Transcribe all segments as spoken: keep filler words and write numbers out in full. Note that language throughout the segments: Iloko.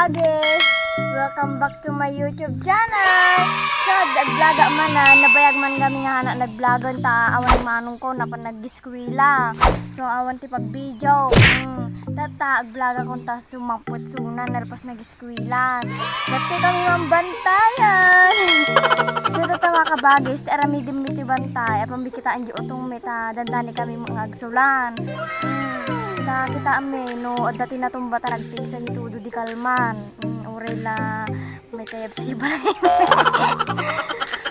Guys, welcome back to my YouTube channel. So, nagvlog man na, nabayag man kami nga hana nagvlogan ta awan manong ko napan nag-eskwela. So, awan ti pag-video. Mm. Tatta, agvlog ako ta sumangpot suna, nalpas nag-eskwela. Dati kami mambantayan. So, tatta, mga kabagis, ti aramidem mi ti bantay, apan bikitaan di utong mi ta dandani kami nga agsulan. Mm. Ta, kitaam mi, no, adda ti natumba ta nagpigsa di todo di kalman. Mm, uray la, may tayab sa iba.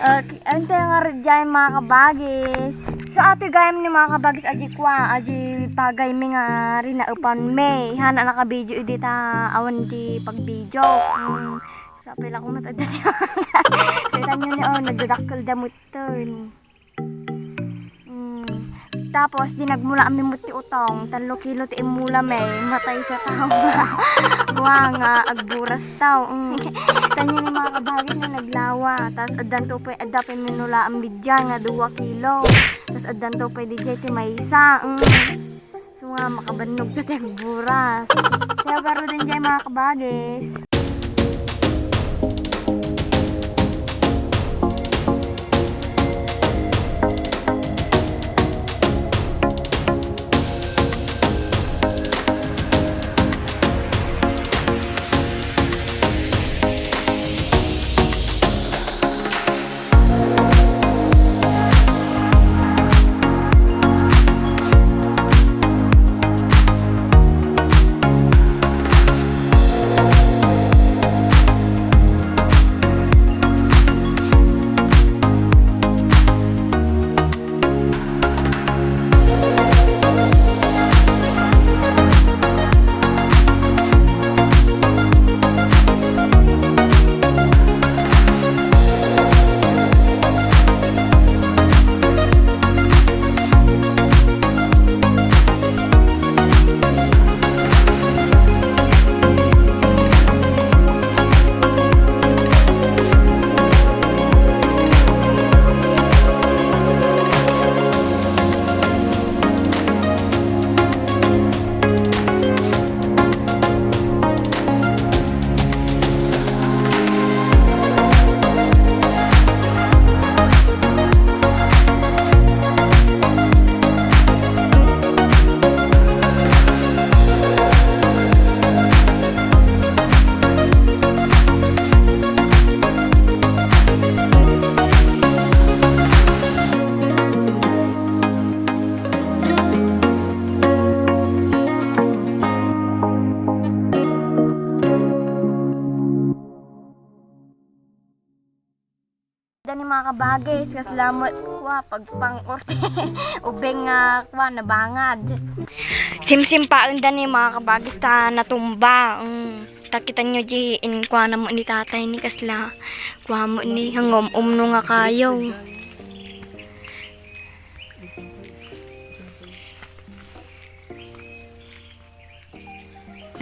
Okay, ante nga rudyan, mga kabagis. So, ato gayam ni mga kabagis, aji kwa, aji pagay mi nga rinaepan mi. Hana naka-video idi ta awan ti pag-video. Mm, sapay la kumat adda ti mga. Kita nyo ni, oh, nagdadakkel da muttern. Mm. Tapos, di nagmula mi met ti utong, tallo kilo ti immula mi, matay sa tao. Wa nga, agburas tao. Mm. Kita nyo ni mga kabagis na naglawa. Tapos, addanto pay, adda pay minula ang bidyan nga dua kilo. Tapos, addanto pay di jay ti maysa. Mm. So nga, makabannog ta ti agburas. Kaya baro din jay mga kabagis. Dani mga kabagis, kasla met, wa, pagpang-orte. Ubing nga, wa, nabangad. Simsimpaen dani mga kabagis ta natumba. Mm. Ta kita nyo di inkuana mo ni tatay ni kasla. Kua mo ni hangom umno nga kayo.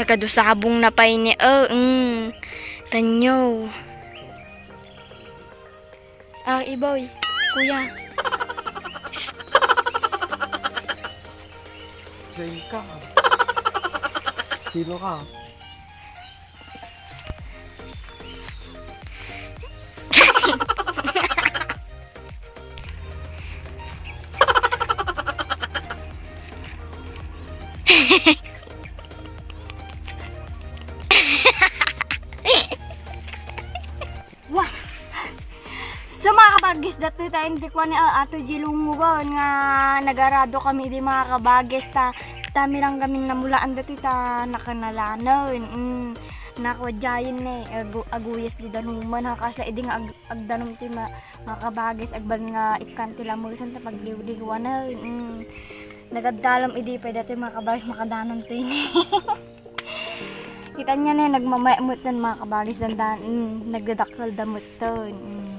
Nakadusabong na pay ni, oh, mm. Tanyo. Ah, Iboy, kuya. Sino ka? Sino ka? Wah! So, mga kabagis, datoy tayo, hindi ko ni, ah, Ato G Lungugon nga nagarado kami di, mga kabagis, ta, ta, mirang gamin namulaan datoy ta nakanalanon. Mm, nakuadyayen ni, agu-, aguyas di danuman, ha, kasla idi nga ag-, agdanom ti ma-, mga kabagis, agban nga ikkan ti lamusan ta pagliwliwanen. Mm, nagaddalam idi pay datoy, mga kabagis, makadanon to ini. Kita niya na, nagmamay-, mutan, mga kabagis, dandan. Mm, nagdadakkel da mutan. Mm.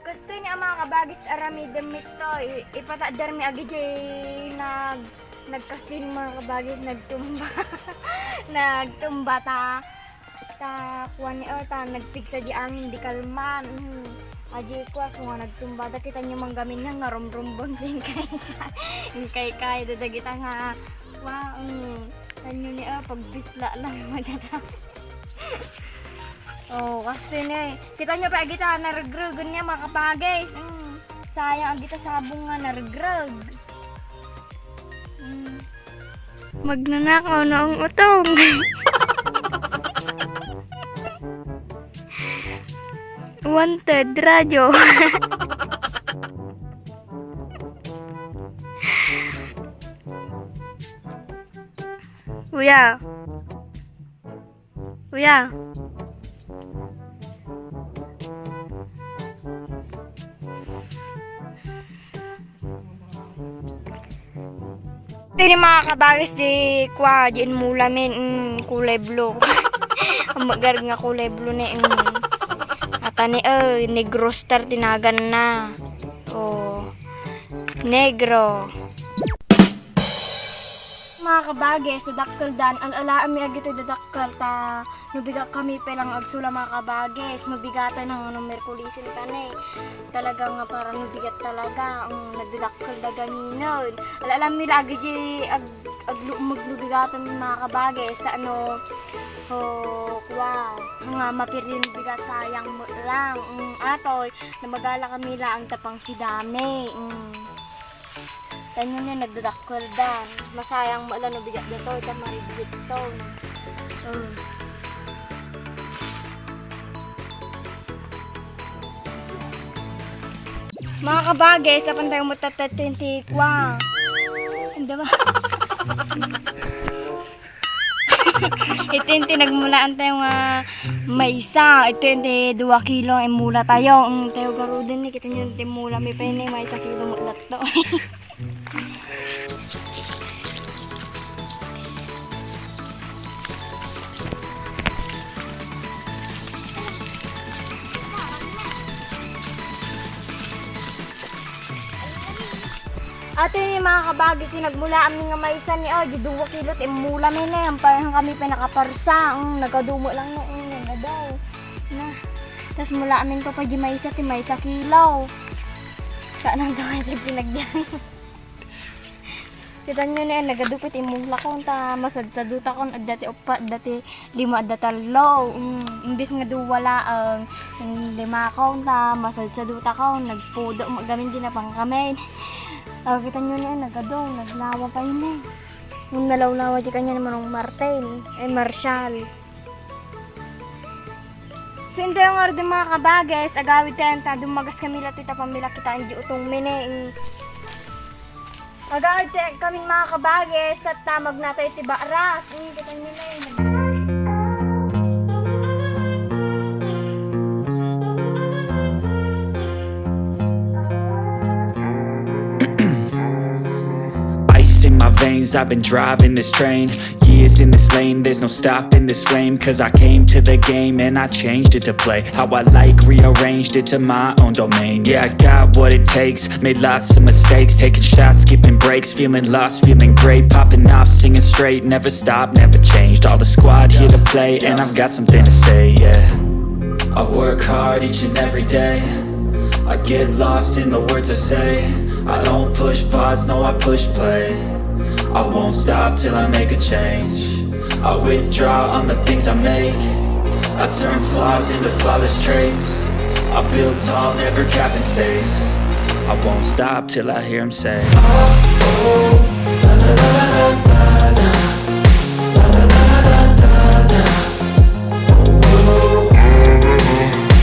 Gusto niya, mga kabagis, aramidem ito. I-, ipatadar mi agijay nag-, nagkasin, mga kabagis, nagtumba. Nagtumba ta. Ta, kuan ni, oh, ta, nagpigsa di angin, di kalman. Mm. Aji ko, aso nga nagtumba. Dakitan nyo man gamin nga rumrumbon din kay, kay, kay, dadagita nga, wa, mm, tanyo ni, ah, pagbisla lang madala. Oh, kasi ni, kita nyo pa, agita, naregregen niya, mga kabagis. Mm, sayang, agita sabong nga naregreg. Mm. Magnanakaw na ang utong. Wanted, radyo. Kuya. Kuya. Iti ni mga kabagis di kua, di inmula min, mm, kulay blue. Ang magarag nga kulay blue ni, mm. Ata ni, eh, Negro Star tinagan na. Oh. Negro. Mga kabagis, dadakkel dan, al-alaami agitoy dadakkel ta no bigat kami pay lang agsula, mga kabagis, no bigatan nga no Merkulisin ta ne. Talaga nga para no bigat talaga, mm, nagdadakkel da ganinen. Al-alaami la agidi ag-, aglu-, maglubigatan, mga kabagis, ta no, oh, kua, nga mapirdin bigat sayang met lang. Mm, atoy, namagala kami laeng ta pangsidami. Mm. Tanyo ni nagdadakkel dan. Masayang met lang no bigat datoy, ta marigit to. Mm. Mga kabagis, apan tayo matatatenti kwa. Anda ba? Iti, iti nagmulaan tayo nga maysa. Iti, iti dua kilo nga inmula tayo. Mm, tayo garuden ni, kita nyo, iti mula mi pa ini, maysa kilo met latta. Ati ni mga kabagis, ti nagmula amin nga maysa ni, ah, di dua kilo ti immula mi ni, ang parang kami pinakaparsa, ang nagadumo lang na, ang nagadaw. Na, tas mula amin pa pa di maysa, ti maysa kilo. Saan ang tawag sa pinagyan? Kita nyo na yan, nagadupit imulakon ta, masadsadutakon, adda ti uppat, adda ti lima, adda tallo. Mm, imbis nga duwa laeng, mm, limakon ta, masadsadutakon, nagpudo, magamin di napangkamin. Ah, kita nyo na yan, nagadong, naglawa pa yun eh. Yung nalawlawa di kanya naman ng Martin, ay Marshall. So, intayo nga rudi mga kabagis, agawid tayo ta dumagas kami latta ita pamilak kita, hindi utong mini. Agawid tayo kami mga kabagis, tatta magnatay ti baras. Mm, kita nyo na yun. Ice in my veins, I've been driving this train. Years in this lane, there's no stopping this flame. Cause I came to the game and I changed it to play how I like, rearranged it to my own domain. Yeah, I got what it takes, made lots of mistakes, taking shots, skipping breaks, feeling lost, feeling great, popping off, singing straight, never stop, never changed. All the squad here to play, and I've got something to say, yeah. I work hard each and every day. I get lost in the words I say. I don't push pause, no, I push play. I won't stop till I make a change. I withdraw on the things I make. I turn flaws into flawless traits. I build tall, never cap in space. I won't stop till I hear 'em say, oh, oh.